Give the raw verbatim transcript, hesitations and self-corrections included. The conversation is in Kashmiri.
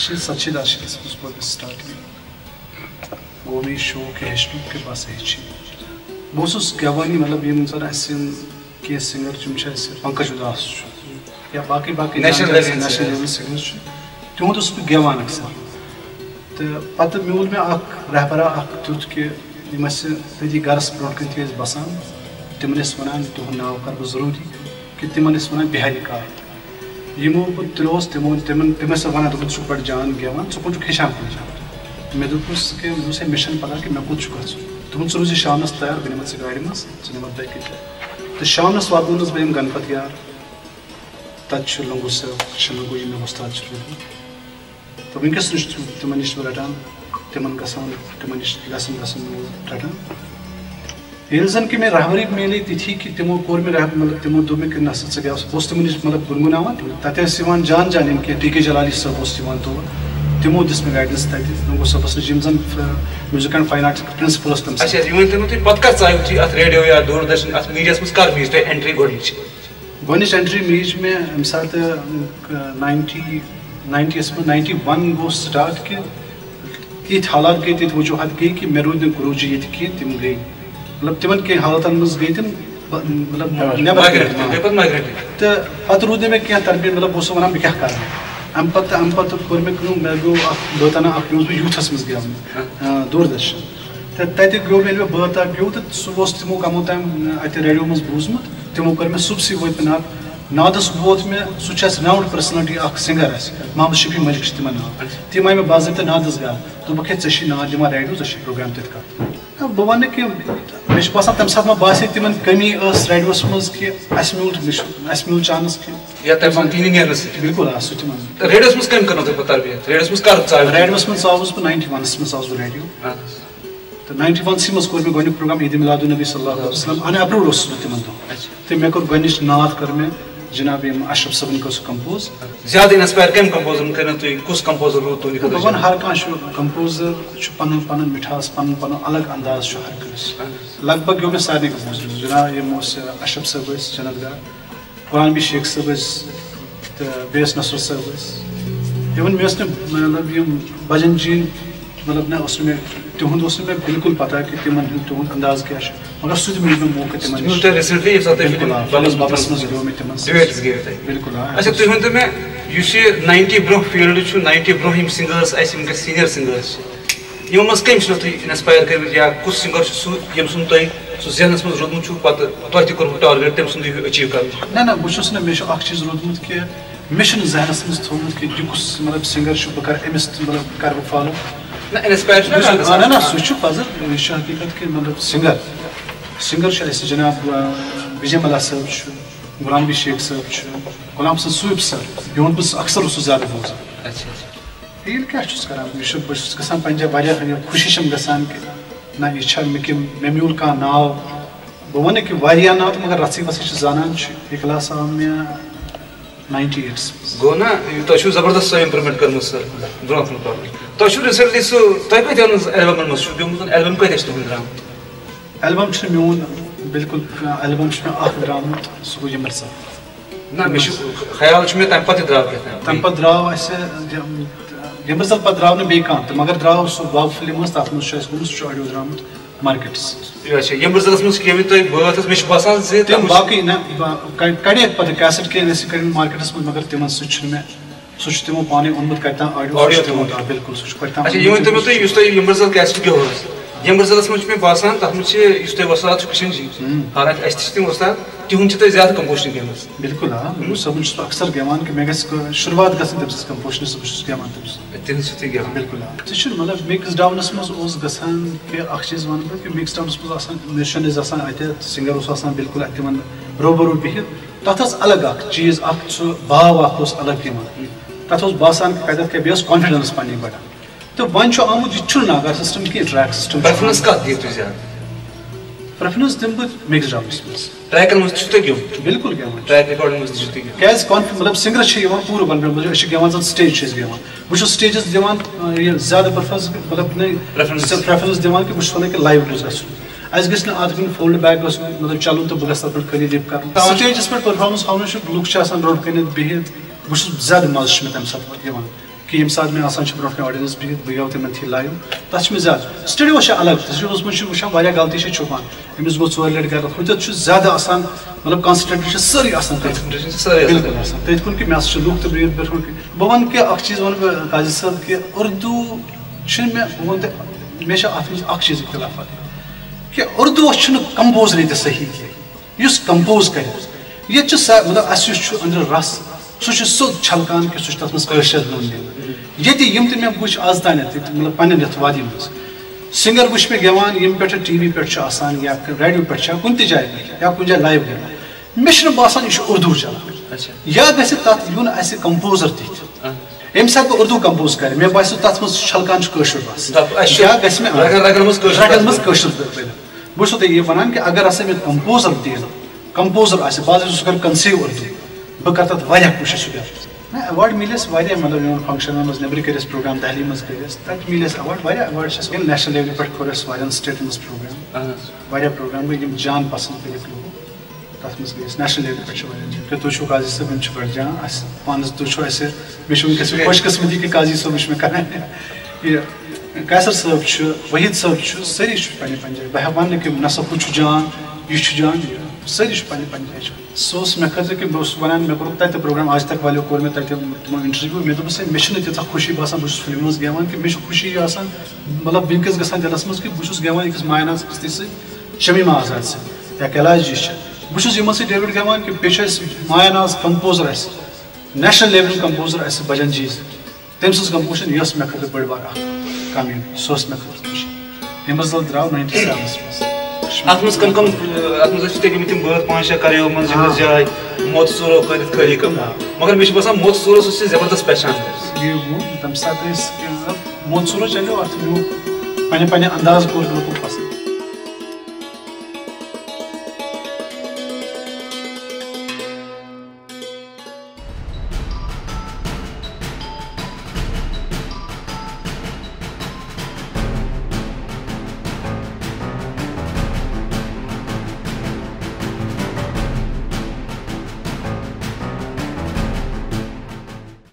شیٖتھ ستشیٖتھ اَٹھشیٖتھَس منٛز کوٚر مےٚ سٹارٹ یہِ۔ گوٚو مےٚ یہِ شوق یہِ ہیٚچھنُک کہِ بہٕ ہسا ہیٚچھِ یہِ۔ بہٕ اوسُس گٮ۪وان یہِ، مطلب، یِم زَن اَسہِ یِم کینٛہہ سِنٛگر یِم چھِ اَسہِ، پنکج اُداس چھُ یا باقٕے باقٕے نیشنل جان لیولہِ ہٕنٛدۍ نیشنل سِنٛگر۔ لیولہِ ہٕنٛدۍ سِنٛگٲرٕس چھِ، تِہُنٛد اوسُس بہٕ گٮ۪وان اکثر۔ تہٕ پتہٕ میوٗل مےٚ اکھ رہبرا اکھ تیُتھ کہِ یِم اَسہِ تٔتی گرس برونٛٹھ کَنہِ تہِ ٲسۍ بسان، تِمن ٲسۍ وَنان، تِہُنٛد ناو کَرٕ بہٕ ضروٗری، کہِ تِمن ٲسۍ وَنان بِہاری کار۔ یِمو بہٕ تُلوس، تِمو، تِمن، تِم ٲسۍ وَنان، دوٚپُن، "ژٕ چھُکھ بَڑٕ جان گٮ۪وان، ژٕ کوٚت چھُکھ ہیٚچھان کُنہِ جایہِ؟" مےٚ دوٚپُس کہِ مےٚ اوس ہے مِشن پَتہ کہِ مےٚ کوٚت چھُ گژھُن۔ دوٚپُن، "ژٕ روٗزِ شامنَس تیار، بہٕ نِمَتھ ژٕ گاڑِ منٛز، ژٕ نِمَتھ بہٕ أکِس جایہِ۔" تہٕ شامنَس واتنوونَس بہٕ یِم گنپت یار۔ تَتہِ چھُ لنگو صٲب، چھُ لنگو یہِ مےٚ وۄستاد چھُ روٗدمُت۔ تہٕ وٕنکیٚس نِش چھُ تِمن نِش بہٕ رَٹان، تِمن گژھان، تِمن نِش گژھان گژھان بہٕ رَٹان۔ ییٚلہِ زَن کہِ مےٚ رہبری میلے تِتھی کہِ تِمو کوٚر مےٚ رہب-، مطلب، تِمو دوٚپ مےٚ کہِ نہ سا ژٕ گٮ۪و سا۔ بہٕ اوسُس تِمن نِش، مطلب، گُنگُناوان۔ تَتہِ ٲسۍ یِوان جان جان یِم کینٛہہ ٹی کے جلالی صٲب اوس یِوان تور، تِمو دِژ مےٚ گایڈنس تَتہِ۔ لنگو صٲبَس نِش، یِم زَن، آ، music and fine arts principal ٲسۍ تَمہِ ساتہٕ۔ اچھا، یہِ ؤنۍ تو مےٚ تُہۍ، پَتہٕ کَر ژایو تُہۍ اَتھ ریڈیو یا دوٗردَرشن، اَتھ میٖڈیاہَس منٛز کَر میٖج تۄہہِ اینٹری گۄڈٕنِچ؟ گۄڈٕنِچ اینٹری میج مےٚ اَمہِ ساتہٕ، ٲں، ناینٹی، ناینٹی یَس منٛز، ناینٹی وَن گوٚو سٹارٹ کہِ تِتھۍ حالات گٔے، تِتھۍ وجوٗہات گٔے کہِ مےٚ روٗدۍ نہٕ گُروٗ جی ییٚتہِ کِہیٖنۍ، تِم گٔے، مطلب، تِمن کینٛہہ حالاتن منٛز گٔے تِم، ب-، مطلب، نٮ۪بر، نٮ۪بر مایگریٹ، گٔے۔ گٔے پتہٕ مایگریٹ۔ تہٕ پتہٕ روٗد نہٕ مےٚ کینٛہہ تربیت، مطلب، بہٕ اوسُس وَنان بہٕ کیٛاہ کرٕ۔ اَمہِ پتہٕ، اَمہِ پتہٕ کوٚر مےٚ کٲم، مےٚ گوٚو اَکھ بٲتانہ اکھ، یہِ اوسُس بہٕ یوٗتھس منٛز گٮ۪وان، ہاں۔ آ، دوٗردرشن۔ تہٕ تَتہِ گیوٚو مےٚ، ییٚلہِ مےٚ بٲتھ اَکھ گیوٚو، تہٕ سُہ اوس تِمو کَمو تام، اَتہِ ریڈیو منٛز بوٗزمُت۔ تِمو کٔر مےٚ صُبسٕے وٲتۍ مےٚ ناد۔ نادَس ووت مےٚ، سُہ چھُ اَسہِ رِناوُنٛڈ پٔرسنلٹی اَکھ سِنٛگر اَسہِ، محمد شفیع مٔلِک چھِ تِمَن ناو۔ تِم آیہِ مےٚ باضٲبطہٕ نادَس گَرٕ۔ دوٚپُکھ، "ہے، ژےٚ چھی ناد دِوان ریڈیو، ژےٚ چھی پروگرام تہِ کَرُن۔" نہ، بہٕ وَنہٕ کہِ مےٚ چھُ باسان، تَمہِ ساتہٕ ما باسے تِمَن کٔمی ٲس ریڈیوَس منٛز کہِ اَسہِ میوٗل، مےٚ چھُ، اَسہِ میوٗل چانس کہِ اَسہِ تَمہِ ساتہٕ تِہِنٛدِ نیرنہٕ سۭتۍ۔ بِلکُل، آ، سُہ تہِ وَنہٕ۔ ریڈیوَس منٛز کٔمۍ کٔرنو تۄہہِ پَتہٕ تربیت؟ ریڈیوَس منٛز کَر ژاو؟ ریڈیوَس منٛز ژاوُس بہٕ، ناینٹی وَنَس منٛز ژاوُس بہٕ ریڈیو۔ اَہَن حظ۔ تہٕ ناینٹی وَن سی منٛز کوٚر مےٚ گۄڈٕنیُک پروگرام عید میلاد النبی صلی اللہ علیہ وسلم، ان اپروڈ اوسُس بہٕ تِمن دۄہن۔ اچھا۔ تہٕ مےٚ کوٚر گۄڈٕنِچ نعت کٔر مےٚ جناب یِم اشرف صٲبن کٔر سُہ کمپوز۔ زیادٕ انسپائر کٔمۍ کمپوزرن کٔرِو تُہۍ؟ کُس کمپوزر روٗد تُہنٛدِ خٲطرٕ بہٕ وَنہٕ جان؟ ہر کانٛہہ چھُ، کمپوزر چھُ پنُن پنُن مِٹھاس، پنُن پنُن الگ انداز چھُ ہر کٲنٛسہِ۔ اہن حظ۔ لگ بھگ گیوٚو مےٚ سارنٕے کمپوزرن، جناب یِم اوس اشرف صٲب ٲسۍ جنت گار، غلام نبی شیخ صٲب ٲسۍ تہٕ بیٚیہِ ٲسۍ نصرت صٲب ٲسۍ۔ Even مےٚ ٲس نہٕ، مطلب، یِم بجن جی، مطلب، نہ اوس نہٕ مےٚ، تِہُنٛد اوس نہٕ مےٚ بِلکُل پتہ کہِ تِمن ہُنٛد، تِہُنٛد انداز کیٛاہ چھُ، مگر سُہ تہِ میوٗل مےٚ موقعہٕ تِمن نِش۔ تُہۍ recently ییٚمہِ ساتہٕ تُہۍ بِلکُل، آ، فلم فلم بابس منٛز گیوٚو مےٚ تِمن سۭتۍ۔ Duets گیوٕ تۄہہِ۔ بِلکُل، آ۔ اچھا، تُہۍ ؤنۍ تو مےٚ، یُس یہِ ناینٹی برونٛہہ فیٖلڈ چھُ، ناینٹی برونٛہہ یِم سِنگٲرٕس اَسہِ، یِم گژھِ سیٖنیر سِنگٲرٕس چھِ، یِمو منٛز کٔمۍ چھِو تُہۍ انسپائر کٔرمٕتۍ یا کُس سِنگر چھُ سُہ، ییٚمۍ سُنٛد تۄہہِ سُہ ذہنس منٛز روٗدمُت چھُ، پتہٕ تۄہہِ تہِ کوٚرمُت ٹارگیٹ تٔمۍ سُنٛدُے ہیوٗ achieve کرُن؟ نہ، نہ، بہٕ چھُس نہٕ، مےٚ چھُ اکھ چیٖز روٗدمُت کہِ مےٚ چھُنہٕ ذہنس منٛز تھوٚومُت کہِ یہِ کُس، مطلب، سِنگر چھُ، بہٕ کرٕ أمِس، مطلب، کرٕ بہٕ فالو۔ نہ، انسپائر چھُ نہ بہٕ چھُس، کران۔ نہ، نہ، سُہ چھُ پزر، یہِ چھُ حقیٖقت کہِ، مطلب، سِنگر، سِنگر چھُ اَسہِ جناب، آ، وجے ملا صٲب چھُ، غلام نبی شیخ صٲب چھُ، غلام حسن صوٗفی صٲب، یِہُنٛد بہٕ اکثر اوسُس زیادٕ بوزان۔ اچھا، اچھا۔ فیٖل کیٛاہ چھُس کران؟ یہِ چھُ، بہٕ چھُس گژھان پنٛنہِ جایہِ واریاہ، یہِ خوشی چھَم گژھان کہِ نہ، یہِ چھا مےٚ کہِ مےٚ میوٗل کانٛہہ ناو؟ بہٕ وَنہٕ کہِ واریاہ ناو تہٕ مگر رَژھٕے وَژھٕے چھِ زانان چھِ۔ یہِ کلاس آو مےٚ ناینٹی ایٹَس منٛز۔ گوٚو نا، یہِ تۄہہِ چھُو زبردست سۄ improvement کٔرمٕژ سر، برونٛہہ کُن پَرُن۔ تۄہہِ چھُو recently سُہ، تۄہہِ کۭتیٛاہَن ہٕنٛز albumَن منٛز چھُو گیوٚمُت؟ Album کۭتیٛاہ چھِ تُہٕنٛدۍ درٛامٕتۍ؟ Album چھُنہٕ میون، بِلکُل کانٛہہ album چھُ مےٚ اَکھ درٛامُت، سُہ گوٚو یمبٕر ژَل۔ نہ، مےٚ چھُ خیال چھُ مےٚ تَمہِ پَتہٕ تہِ درٛاو کیٛاہ تام۔ تَمہِ پَتہٕ درٛاو اَسہِ، یہِ، یمبٕر ژَل پَتہٕ درٛاو نہٕ بیٚیہِ کانٛہہ تہِ، مگر درٛاو سُہ وَو فِلم ٲس، تَتھ منٛز چھُ اَسہِ گوٚمُت، سُہ چھُ audio درٛامُت مارکیٹَس۔ یہِ اچھا، یمبٕر ژَلَس منٛز چھِ گیٚمٕتۍ تۄہہِ بٲتھ حظ، مےٚ چھُ باسان زِ تِم تَتھ منٛز باقٕے نہ، با-، کَ-، کَڑیکھ پَتہٕ کیسٹ کینٛہہ ٲسۍ کَڑیمٕتۍ مارکیٹَس منٛز، مگر تِمَن سۭتۍ چھُنہٕ مےٚ، سُہ چھُ تِمو پانَے اوٚنمُت کَتہِ تام audio، audio سُہ چھُ تِمو تِمو۔ آ، بِلکُل، سُہ چھُ کَتہِ تام اچھا، یہِ ؤنۍ تو مےٚ تُہۍ، یُس تۄہہِ یمبٕر ژَل کیسٹ گیوٚو حظ، یمبٕر ژَلَس منٛز چھُ مےٚ باسان تَتھ منٛز چھِ، یُس تۄہہِ وۄستاد چھُ کِشن جی، ہُم۔ حالانکہِ اَسہِ تہِ چھِ تِم وۄستاد، تِہُنٛد چھِ تۄہہِ زیادٕ کمپوزشن گٔمٕژ۔ بِلکُل، آ، بہٕ صٲبُن چھُس بہٕ اکثر گٮ۪وان کہِ مےٚ گژھِ کٲ-، شروٗعات گژھٕنۍ تٔمۍ سٕنٛز کمپوزشنہِ سۭتۍ، بہٕ چھُس گٮ۪وان تٔمِس۔ تِہِنٛدِ سۭتۍ گٮ۪وان۔ بِلکُل، آ۔ ژےٚ چھُنہٕ، مطلب، مِکٕس ڈاونَس منٛز اوس گژھان کہِ اکھ چیٖز وَنہٕ بہٕ کہِ مِکٕس ڈاونَس منٛز آسان میوٗزِشَن ٲسۍ آسان اَتہِ، سِنٛگَر اوس آسان بِلکُل اَتہِ تِمَن روبرو بِہِتھ، تَتھ ٲس الگ اَکھ چیٖز، اَکھ سُہ باو اَکھ اوس الگ یِوان۔ تَتھ اوس باسان کہِ کَتٮ۪تھ کیٛاہ، بیٚیہِ ٲس کانفِڈَنٕس پَنٕنۍ بَڑان۔ تہٕ وۄنۍ چھُ آمُت، یہِ تہِ چھُنہٕ ناگار سِسٹَم کینٛہہ، ٹریک سِسٹَم چھُ۔ پریفرنس کَتھ دِیِو تُہۍ زیادٕ؟ پریفرنس دِمہٕ بہٕ مِکٕس ڈاونَس منٛز۔ ٹریکَن منٛز تہِ چھُو تُہۍ گیوٚمُت؟ بِلکُل گٮ۪وان۔ ٹریک ریکارڈِنٛگ منٛز تہِ چھُو تُہۍ گیوٚمُت؟ کیٛازِ کانفِ-، مطلب، سِنٛگرَس چھِ یِوان پوٗرٕ کانفِڈنس، أسۍ چھِ گٮ۪وان زَن سٹیج چھِ أسۍ گٮ۪وان۔ بہٕ چھُس سٹیجَس دِوان، آ، یہِ زیادٕ پریفرنس، مطلب، نہ، پریفرنس۔ پریفرنس دِوان کہِ بہٕ چھُس وَنان کہِ لایِو گوٚژھ گژھُن۔ اَسہِ گژھِ نہٕ اَتھ کُن فولڈ بیک گژھُن، مطلب، چَلُن تہٕ بہٕ گژھٕ تَتھ پٮ۪ٹھ خٲلی لِپ کَرُن۔ سٹیجَس پٮ۪ٹھ پرفارمنس ہاونَس چھُ، لُکھ چھِ آسان برٛونٛٹھ کَنٮ۪تھ بِہِتھ، بہٕ چھُس زیادٕ مَزٕ چھُ مےٚ تَمہِ ساتہٕ یِوان۔ کہِ ییٚمہِ ساتہٕ مےٚ آسان چھِ برونٛٹھ مےٚ آڈینس بِہِتھ، بہٕ گٮ۪وٕ تِمن تھی لایِو، تَتھ چھِ مےٚ زیادٕ۔ سٹوڈیوَس چھِ الگ، سٹوڈیوَس منٛز چھُ وٕچھان واریاہ غلطی چھِ چھُپان۔ أمِس گوٚو ژورِ لَٹہِ غلط، ہُتٮ۪تھ چھُ زیادٕ آسان، مطلب، کانسنٹریشن چھِ سٲرٕے آسان تٔتھۍ کُن۔ کانسنٹریشن چھِ سٲرٕے آسان بِلکُل تٔتھۍ کُن۔ آسان تٔتھۍ کُن کہِ مےٚ ہسا چھُ لُکھ تہِ بِہِتھ برونٛٹھ کُن۔ بہٕ وَنہٕ کہِ اَکھ چیٖز وَنہٕ بہٕ قاضی صٲب کہِ اُردو چھُنہٕ مےٚ، بہٕ وَنہٕ تۄہہِ، مےٚ چھِ اَتھ منٛز اَکھ چیٖز اختلافات کہِ اُردوَس چھُنہٕ کمپوزرٕے تہِ صحیح کینٛہہ۔ یُس کمپوز کرِ، ییٚتہِ چھُ سا-، مطلب، اَسہِ یُس چھُ أنٛدرٕ رس، سُہ چھُ سیوٚد چھلکان کہِ سُہ چھُ تَتھ منٛز کٲشرٮ۪تھ نوٚن دِوان۔ ییٚتہِ یِم تہِ مےٚ وٕچھ آز تانٮ۪تھ، ییٚتہِ، مطلب، پننٮ۪ن یَتھ وادی منٛز، سِنگر وٕچھ مےٚ گٮ۪وان، یِم پٮ۪ٹھ ٹی وی پٮ۪ٹھ چھُ آسان یا ریڈیو پٮ۪ٹھ چھا، کُنہِ تہِ جایہِ پٮ۪ٹھ یا کُنہِ جایہِ لایِو گٮ۪وان، مےٚ چھُنہٕ باسان یہِ چھُ اُردو چلان۔ اچھا۔ یا گژھِ تَتھ یُن اَسہِ کمپوزر تہِ۔ اہن۔ ییٚمہِ ساتہٕ بہٕ اُردو کمپوز کرٕ، مےٚ باسہِ تَتھ منٛز چھلکان چھُ کٲشُر رس۔ دَپ، اَسہِ چھُ یا گژھِ مےٚ، رگن، رگن منٛز کٲشُر رگن منٛز کٲشُر پٲٹھۍ۔ بہٕ چھُسو تۄہہِ یہِ وَنان کہِ اگر ہسا مےٚ کمپوزر دِیہِ، کمپوزر آسہِ، بہٕ ہسا چھُس کران کنسیو اُردو، بہٕ کرٕ تَتھ واریاہ کوٗشِش سُہ گٮ۪وُن۔ نہ، ایوارڈ میلہِ اَسہِ واریاہ، مطلب، یِمن فنکشنن منٛز، نیٚبرٕ کٔرۍ اَسہِ پروگرام، دہلی منٛز کٔرۍ اَسہِ، تَتہِ میلہِ اَسہِ ایوارڈ واریاہ، ایوارڈ چھِ اَسہِ نیشنل لیولہِ پٮ۪ٹھ کوٚر اَسہِ واریاہن سٹیٹن منٛز پروگرام، اہن حظ۔ واریاہ پروگرام گٔے یِم جان پسند کٔرِکھ لوٗکو، تَتھ منٛز گٔے أسۍ نیشنل لیولہِ پٮ۪ٹھ چھِ واریاہ جان، کیٛاہ تُہۍ چھِو قاضی صٲب، یِم چھِ بڑٕ جان اَسہِ پانس، تُہۍ چھِو اَسہِ، مےٚ چھُ وٕنکیٚس یہِ خۄش قسمتی کہِ قاضی صٲب وٕچھ مےٚ کران۔ یہِ قیصر صٲب چھُ، وحید صٲب چھُ، سٲری چھِ پننہِ پننہِ جایہِ۔ بہٕ ہٮ۪کہٕ ونہٕ نہٕ کہِ نسا ہُہ چھُ جان، یہِ چھُ جان، یہِ، سٲری چھِ پننہِ پننہِ جایہِ۔ سُہ اوس مےٚ خٲطرٕ کہِ بہٕ اوسُس ونان، مےٚ کوٚرُکھ تتہِ تہِ پروگرام، آج تک والیو کوٚر مےٚ تتہِ تِمو انٹرویو، مےٚ دوٚپُس ہے، مےٚ چھِنہٕ تیٖژاہ خوشی باسان، بہٕ چھُس فلمہِ منٛز گٮ۪وان کہِ مےٚ چھِ خوشی یہِ آسان، مطلب، وٕنکیٚس گژھان دِلس منٛز کہِ بہٕ چھُس گٮ۪وان أکِس مایہِ ناز ہستی سۭتۍ، شمیمہ آزاد سۭتۍ یا کیلاش جی چھِ، بہٕ چھُس یِمن سۭتۍ ڈیوِڈ گٮ۪وان کہِ بیٚیہِ چھُ اَسہِ مایہِ ناز کمپوزر اَسہِ، نیشنل لیولہِ کمپوزر اَسہِ بجن جی۔ تٔمۍ سٕنٛز کمپوزیشن یہِ ٲس مےٚ خٲطرٕ بٔڑ بار اکھ کامیٲبی، سُہ اوس مےٚ خٲطرٕ خوشی۔ ییٚمہِ منٛز درٛاو ناینٹی سیونس منٛز۔ اتھ منٛز کم کم، اتھ منٛز ٲسۍ تُہۍ گٔمٕتۍ تِم بٲتھ پانٛژھ شےٚ کریو منٛز، یِہنٛز آ۔ جاے موت ژورو کٔرِتھ خٲلی کم۔ آ۔ مگر مےٚ چھُ باسان موت ژورو سۭتۍ چھِ زبردست پہچان کٔرمٕژ۔ یہِ ووٚن تَمہِ ساتہٕ ٲسۍ، آ، موت ژورو چلیو اتھ میون پننہِ پننہِ انداز کوٚر لُکو پسند۔